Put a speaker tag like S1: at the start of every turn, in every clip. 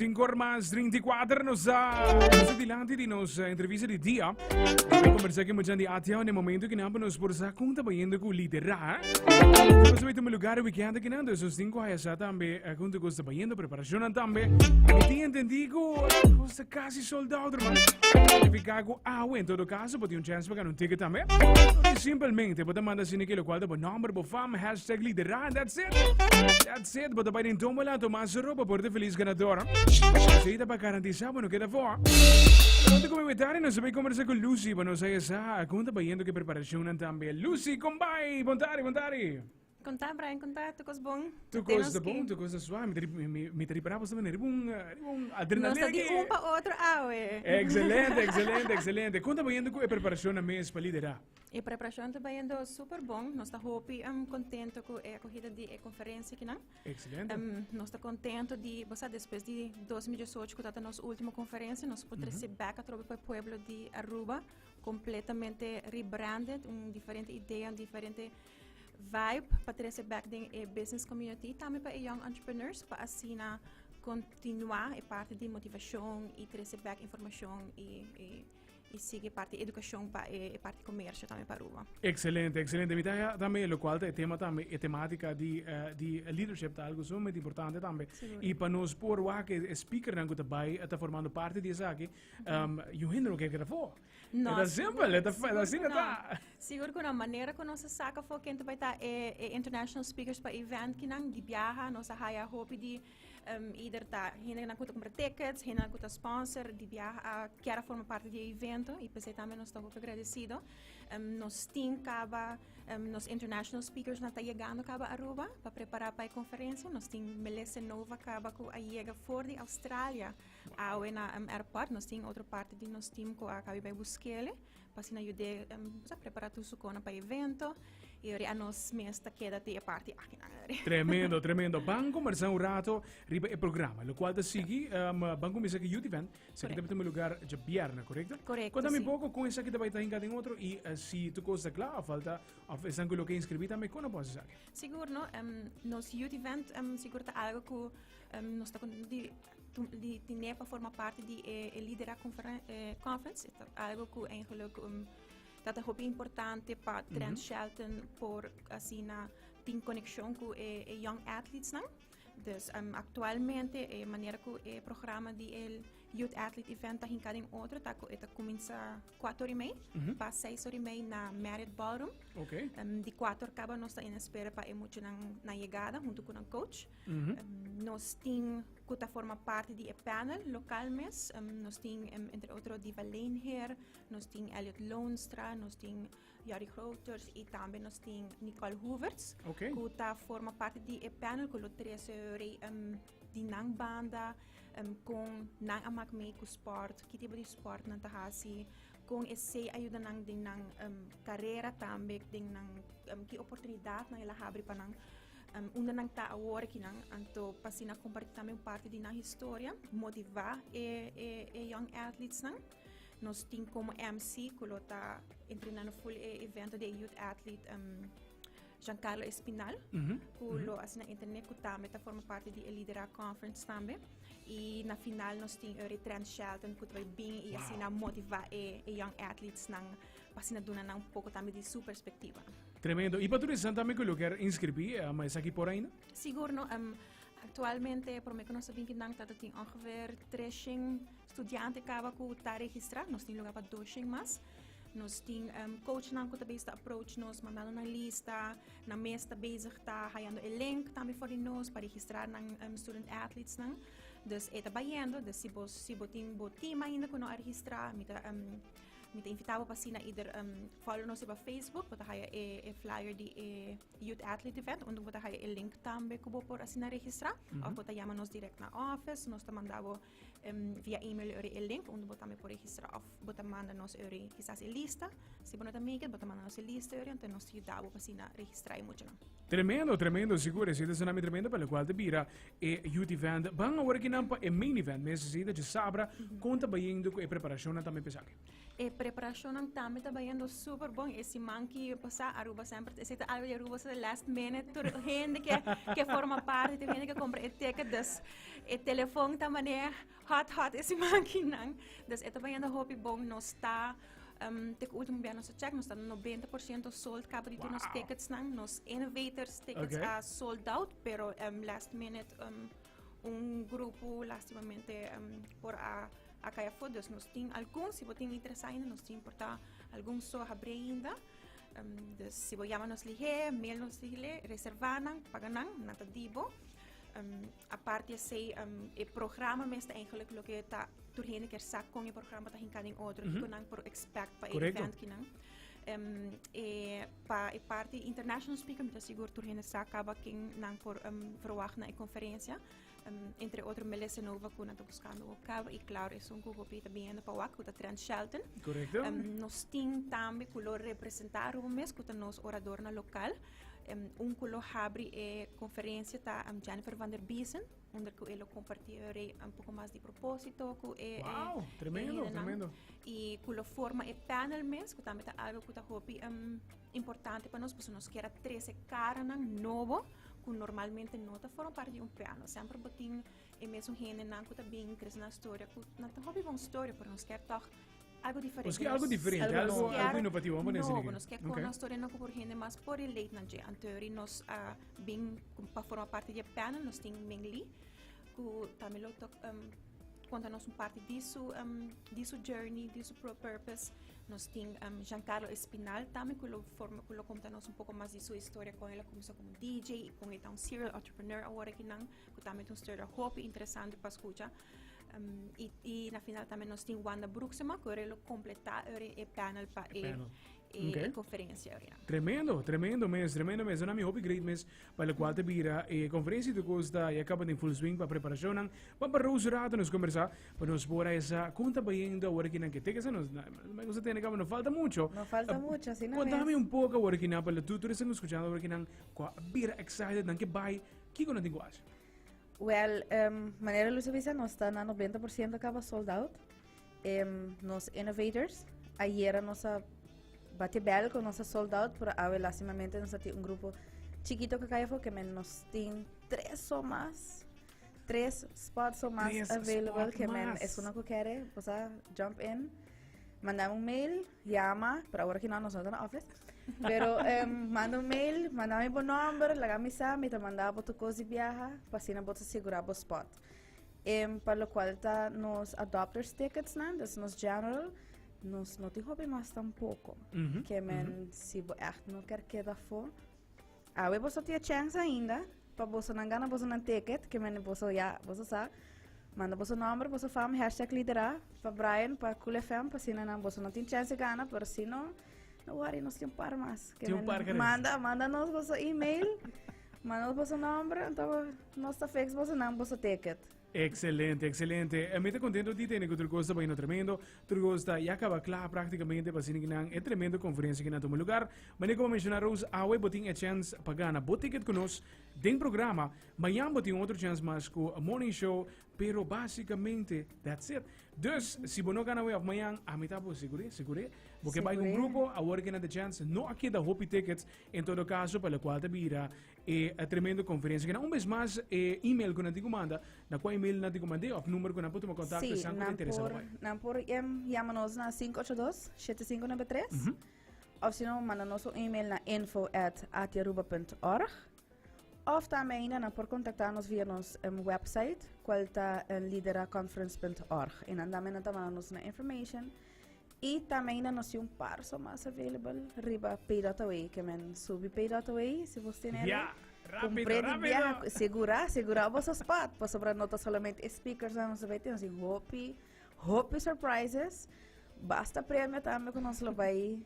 S1: Sinkor mas 34 nos a nos dilanti di nos entrevista di dia. Nos conversa cu muchan di ATL en momento que nan nos por sa con ta bayendo cu lidera. Nos bay tuma lugar weekend aki nan, dus nos tin cu haya sa tambe con ta cos ta bayendo, preparacionnan tambe. Mi tin entendi cu cos ta casi sold out, herman. Significa cu awe en todo caso bo tin un chance pa gana un ticket tambe. Simplemente bo ta manda asina ki locual ta bo nomber, bo fam, hashtag lidera and that's it. That's it, bo ta bai den tómbola, tuma su ropa por ta feliz ganador. Esei ta pa garantisa bo no keda afó. Pronto ku mi wetari nos ta bai kombersa ku Lucy pa nos haya sa kon ta bayendo ku e preparashonnan tambe. Lucy, kon bai? Bon tardi, bon tardi.
S2: Kon ta, Brian? Kon ta? Tur kos bon?
S1: Tur kos ta bon, tur kos ta suave. Mi ta ripará bo sta riba un adrenalina
S2: Nos ta di
S1: aki.
S2: un pa otro awe.
S1: Excelente, excelente, excelente. Kon ta bayendo ku e preparashonnan mes pa liderá?
S2: E preparacion ta bayendo super bon. Nos ta hopi contento cu e acogida di e conferencia akinan.
S1: Excelente.
S2: Nos ta contento di, bo sa, despues di 2018 cu tabata nos ultimo conferencia, nos por trece back atrobe pa e pueblo di Aruba completamente rebranded, un diferente idea, un diferente vibe pa trece back den e business community y tambe pa e young entrepreneurs pa asina continua e parti di motivacion y trece back informacion y Y sigui parti educacion pa e parti comercio tambe pa Aruba.
S1: Excelente, excelente. Mi ta tambe locual ta e tema tambe, e tematica di leadership ta algo sumamente importante tambe.
S2: Sigur.
S1: Y pa nos por wak e speakernan cu ta bay ta formando parti di esaki, yu hende no kier keda afo.
S2: No,
S1: E ta simpel, e ta
S2: sigur
S1: asina
S2: cu
S1: ta.
S2: no. Sigur cu no. Manera cu nos a saca afo ken ta bay ta e international speakers pa event kinan di biaha, nos a haya hopi di Either ta hendenan ku ta kumpra tickets, hendenan ku ta sponsor di biaha a kier a forma parti di e evento y p'esei tambe nos ta hopi agradecido. Nos tin kaba nos international speakers nan ta yegando kaba Aruba pa prepara pa e conferencia. Nos tin Melissa Nova kaba ku a yega for di Australia awe na airport. Nos tin otro parti di nos team ku a kaba bai buskele. Pa asina yud'é sa prepara tur su kona pa e evento y ori anos mes ta keda di e parti akinan ori.
S1: Tremendo, tremendo. Ban conversa un rato riba e programa, locual ta sigui, ban cuminsa cu Youth Event, esaki ta tuma lugar djabièrnè, correcto?
S2: Correcto,
S1: Contami
S2: si.
S1: poco con esaki ta bay ta hinca den otro y si tur cos ta cla of falta, of esnan cu lo ke inscribi tambe, con nan por haci esaki?
S2: Sigur no, nos Youth Event sigur ta algo cu nos ta contento di di tine pa forma parti di e lidera conference. E ta algo ku eigenlijk ta ta hopi importante pa Trent Shelton por asina tin conexion ku e young athletes nan. Dus actualmente e manera ku e programa di e Youth Athlete Event ta hinka den otro ta ku e ta kuminsa kuater ora i mei pa seis ora i mei na Marriott Ballroom. Di kuater kaba nos ta in espera pa e muchanan nan yegada hunto ku nan coach. Nos tin ku ta forma parti di e panel lokal mes. Nos tin entre otro Diva Leenheer, nos tin Elliot Loonstra, nos tin Jorrie Grooters i tambe nos tin Nicole Hoeverts ku ta forma parti di e panel ku lo trese rei di nan banda kon nan a mak mee ku sport, ki tipo di sport nan ta hasi, kon esei a yuda nan den nan karera tambe, den nan ki oportunidatnan el a habri pa nan. Unda nan ta awor akinan, anto pa asina kompartí tambe un parti di nan historia, motivá e e e young athletesnan. Nos tin komo MC ku lo ta entrenando full e evento di e youth athlete Giancarlo Espinal, ku lo asina entrené ku tambe ta forma parti di e Lidera Conference tambe. I na final nos tin Eury Trent Shelton ku ta bai bin i asina motivá e e young athletesnan pa asina duna nan un poko tambe di su perspektiva.
S1: Tremendo. Y pa tur esnan tambe cu lo kier inscribi, ma esaki por ainda?
S2: Sigur no. Actualmente, prome cu nos a bin kinan ta tin ongeveer 300 studiante caba cu ta registra. Nos tin lugar pa 200 mas. Nos tin coachnan cu ta bezig ta approach nos, mandando nan lista. Nan mes ta bezig ta hayando e link tambe for di nos pa registra nan student athletes nan. Dus e ta bayendo. Dus si bo tin bo team ainda cu no a registra, mi ta Mi ta invita bo pa asina either follow nos riba Facebook, bo ta haya e flyer di e Youth Athlete Event, unda bo ta haya e link tambe ku bo por asina registra, of bo ta yama nos direct na office, nos ta manda bo via email ori e link unda bo tambe por registra, of bo ta manda nos ori kisas e lista, si bo no ta make it, bo ta manda nos e lista ori, anto nos ta yuda bo pa asina registra e muchanan.
S1: Tremendo, tremendo, sigur, esei ta sona mi tremendo, pa lokual ta bira e Youth Event. Ban awor aki nan pa e main event, mes esei ta djasabra, kon ta bayendo ku e preparashonnan tambe p'esaki?
S2: E preparacionnan tambe ta bayendo super bon. E siman ki pasa Aruba semper esey ta algo di Aruba sa last minute tur hende ke ke forma parti, tur hende ke compra e ticket dus e telefon ta mane hot hot e siman kinan. Dus e ta bayendo hopi bon. Nos ta te ku ultimo bia nos a check nos ta 90% sold kaba di tur nos ticketsnan. Nos innovators tickets a sold out pero last minute un grupo lastimamente por a a kai afó. Dus nos tin algun, si bo tin interesa ainda, nos tin por ta algun so habrí ainda. Dus si bo yama nos lihé, mail nos lihé, reservá nan, paga nan, nan ta di bo. Aparte esei, e programa mes ta eigenlijk loke ta tur hende kier sa kon e programa ta hinká den otro, kiko nan por expect pa e event kinan. E pa e parti international speaker mi ta sigur tur hende sa kaba ken nan por verwacht na e conferencia. Entre otro Melissa Nova ku nan ta buskando ook kaba i klaro esun ku hopi ta biniendo pa wak ku ta Trent Shelton. Nos tin tambe ku lo representá Aruba mes ku ta nos oradornan lokal. Un ku lo habri e konferensia ta Jennifer van der Biesen, unda ku e lo kompartí e un poko mas di propósito ku e
S1: Wow, tremendo,
S2: hendenan.
S1: Tremendo.
S2: I ku lo forma e panel mes, ku tambe ta algo ku ta hopi importante pa nos, pasobra nos kier a trese karanan nobo ku normalmente no ta forma parti di un panel. Semper bo tin e mesun hendenan ku ta bin trese nan storia, ku nan ta hopi bon storia, pero nos kier tòg algo diferente.
S1: Nos kier algo diferente,
S2: Algo
S1: algo inovativo, vamos a decir
S2: nobo,
S1: aquí.
S2: Nos kier conta storia no ku por hende mas por relate na dje. Anto yori nos a bin pa forma parti di e panel, nos tin Ming Lee, ku tambe lo tok konta nos un parti di su di su journey, di su purpose. Nos tin Giancarlo Espinal tambe ku lo forma ku lo konta nos un poko mas di su historia kon el a kuminsá komo DJ i kon e ta un serial entrepreneur awor akinan, ku tambe ta un storia hopi interesante pa skucha. I na final tambe nos tin Wanda Broeksema ku lo kompletá e panel pa e e konferensia.
S1: Tremendo, tremendo mes, tremendo mes. Dona mi hopi great mes pa lokual ta bira e konferensia di kos ta ya kaba den full swing pa preparashonnan. Pa pa Rose rato nos kombersá pa nos por a esa kon ta bayendo awor akinan ke te kesa nos me gusta tene kaba no falta mucho.
S3: No falta mucho, asina mes.
S1: Kontami un poko awor akinan pa lo tur esnan skuchando awor akinan ku a bira excited nan ke bai kiko nan tin ku hasi?
S3: Wel, manera Luis a bisa, nos ta na 90% caba sold out. Nos innovators, ayera nos a bati bel cu nos a sold out, pero awe lastimamente nos a tin un grupo chiquito que caya afo, que men nos tin tres o mas, tres spots o mas
S1: Tres
S3: available,
S1: spot
S3: que men
S1: mas.
S3: es uno que quiere, o sea, jump in. Manda un mail, yama, pero awor aki no, nos no ta na office. Pero manda un mail, manda mi bo nomber, laga mi sa, mi ta manda bo tur cos di biaha, pa asina bo ta segura bo spot. Pa locual ta nos adopters tickets nan, dus nos general, nos no tin hopi mas tampoco. Ke men, si bo echt no kier keda afo, awe boso tin e chance ainda pa boso nan gana boso nan ticket, ke men boso ya, boso sa. Manda boso nomber, boso fam, hashtag lidera pa Brian, pa Cool FM, pa asina nan boso no tin chance gana, pero si no, no worry, nos tin un par mas. Ke
S1: Tin un
S3: men
S1: par gerecht.
S3: Manda, manda nos boso email, manda nos boso nomber, anto nos ta fix boso nan boso ticket.
S1: Excelente, excelente. Mi ta contento di tene cu tur cos ta bayendo tremendo. Tur cos ta ya caba cla practicamente pa asina kinan e tremendo conferencia kinan tuma lugar. Manera como a menciona Rose, awe bo tin e chance pa gana bo ticket cu nos den programa. Mañan bo tin otro chance mas cu Morning Show, pero basicamente that's it. Dus, si bo no gana awe of mañan, ami ta bo seguré, seguré. Bo ke bai cu un
S3: Seguré.
S1: grupo, awor kinan ta chance. No a keda hopi tickets, en todo caso, pa locual ta bira e tremendo conferencia kinan. Un bes mas, e email cu nan tin cu manda, na cua email nan tin cu mand'é of numero cu nan por tuma contacto
S3: Sí,
S1: esan cu ta
S3: nan
S1: interesa
S3: por,
S1: pa bai.
S3: nan por yama nos na 582-7593. Of si no, manda nos un email na info@atiaruba.org. Of tambe ainda nan por contacta nos via nos website, cual ta lideraconference.org. Y nan tambe nan ta manda nos na information. Y tambe ainda nos tin un par so mas available riba pay.away. Ke men subi pay.away si vos tiene
S1: Ja, rápido,
S3: Comprende
S1: rápido.
S3: viaja, segura, segura vosso spot. Pasobra no ta solamente speakers nan nos bay tin, nos tin hopi, hopi surprises. Basta premio tambe cu nos lo bay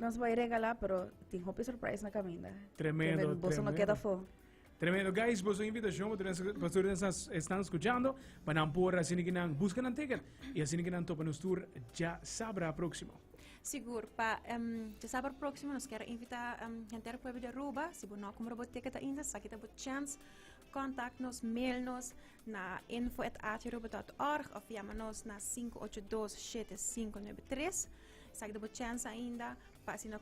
S3: Nos bai regalá, pero tin hopi surprise na caminda.
S1: Tremendo,
S3: Kemen boso no
S1: tremendo.
S3: keda afó.
S1: Tremendo, guys, boso invitacion, boso están escuchando, pa nan por asina que nan busca nan ticket y asina que nan topa nos tour djasabra próximo.
S2: Sigur, pa djasabra próximo nos kier invita henter pueblo di Aruba, si bo no a cumpra bo ticket ainda, esaki ta bo chance, contact nos, mail nos na info@atiaruba.org of yama nos na 582 7593. Esaki ta bo chance ainda pa asina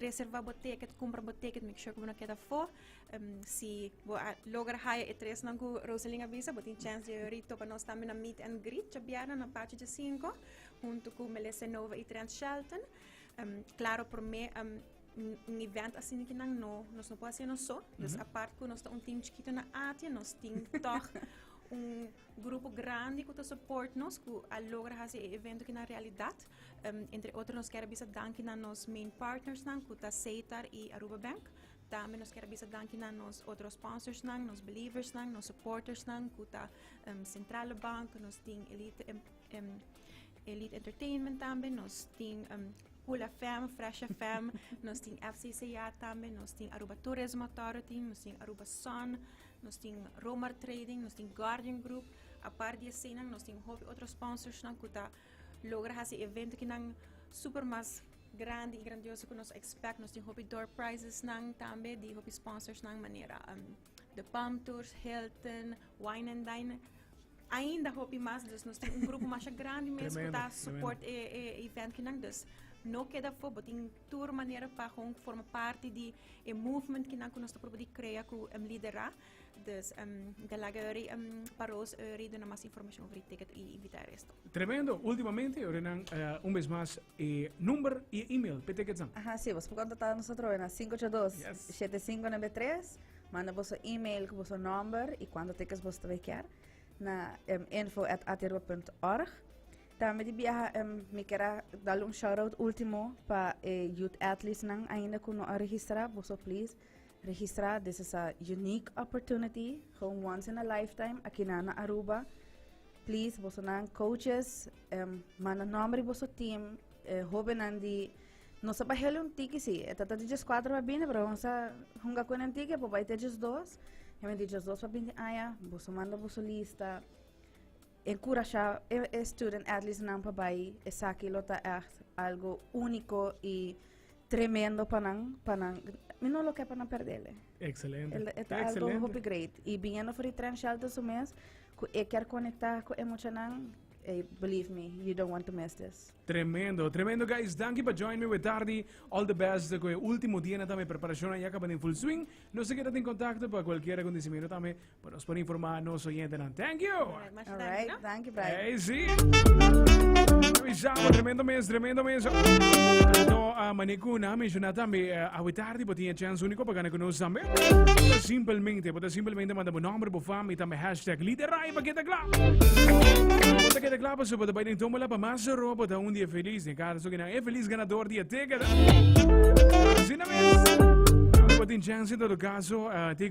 S2: reserva bo ticket, cumpra bo ticket, make sure cu bo no keda afo. Si bo a logra haya e tresnan cu Roselyn a bisa, bo tin chance di yori topa nos tambe na meet and greet djabièrnè na Pachi djasinko, hunto cu Melissa Nova y Trent Shelton. Claro, prome un event asina kinan no, nos no por haci nos so. Dus apart cu nos ta un team chikito na ATIA, nos tin toch un grupo grandi cu ta support nos, cu a logra haci e evento kinan realidad. Entre otro nos kier a bisa danki na nos main partnersnan cu ta Setar y Aruba Bank. Tambe nos kier a bisa danki na nos otro sponsorsnan, nos believersnan, nos supportersnan cu ta Centrale Bank, nos tin Elite, Elite Entertainment tambe, nos tin Cool FM, Fresh FM, nos tin FCCA tambe, nos tin Aruba Tourism Authority, nos tin Aruba Sun, nos tin Romar Trading, nos tin Guardian Group. Apart di eseinan nos tin hopi otro sponsorsnan cu ta logra haci evento kinan super mas grandi y grandioso cu nos expect. Nos tin hopi door prizes nan tambe di hopi sponsors nan manera um, The Palm Tours, Hilton, Wine and Dine. Ainda hopi mas, dus nos tin un grupo masha grandi mes cu ta support e, e event kinan. Dus no keda afo, bo tin tur manera pa gewoon forma parti di e movement kinan cu nos ta proba di crea cu um, lidera. Dus um, de laga uri um, pa Roos uri duna mas informacion over e ticket y invita e resto.
S1: Tremendo. Ultimamente, Renan, un bes mas, e number y e email p'e ticketsnan.
S3: Aha, si, bos por contacta nos atrobe na 582
S1: Yes.
S3: 7593. Manda boso email cu boso nomber y cuanto tickets bos ta bay kier na um, info at atirba.org. Tambe di biaha um, mi kier a dal un shout out ultimo pa e youth athletes nan ainda cu no a registra. Boso please registra. This is a unique opportunity, gewoon once in a lifetime aki na na Aruba. Please, boso nan coaches, manda nomber di boso team, e hobennan di nos a bahele un tiki si, e tata di 14 pa bini, pero nos a hunga con un tiki, por bai te 12. Hemen di 12 pa 20 aña, boso manda boso lista. Encurasha e, e student athletes nan pa bai esaki lo ta echt algo único y tremendo pa nan, pa nan. Mi no lo ke pa nan perdele.
S1: Excelente.
S3: El, e ta algo
S1: Excelente.
S3: hopi great. Y viniendo for di Trent Shelton su mes, cu e kier conecta cu e muchanan, believe me, you don't want to miss this.
S1: Tremendo, tremendo guys. Danki pa join me we tardi. All the best cu e ultimo dia na tambe preparacion ya caba den full swing. Nos ta keda den contacto pa cualkier acontecimiento tambe pa nos por informa nos oyentenan. Thank you!
S2: Alright, masha
S3: All
S2: danki,
S3: right,
S2: no?
S3: thank you, Brian.
S1: Hey, sí. Avisamos, tremendo mes, tremendo mes. Anto, uh, maneku na menciona tambe, uh, awe tardi bo tinha chance único pa gana con nos tambe. Bota simplemente, bota simplemente manda bo nombre, bo fam y tambe hashtag liderai pa keda kla. Bota keda kla paso bota bai den tómbola pa mas ro bota un dia feliz. Den caso que na e feliz ganador di e ticket. Asina mes. Bo tin chance en todo caso, uh, take.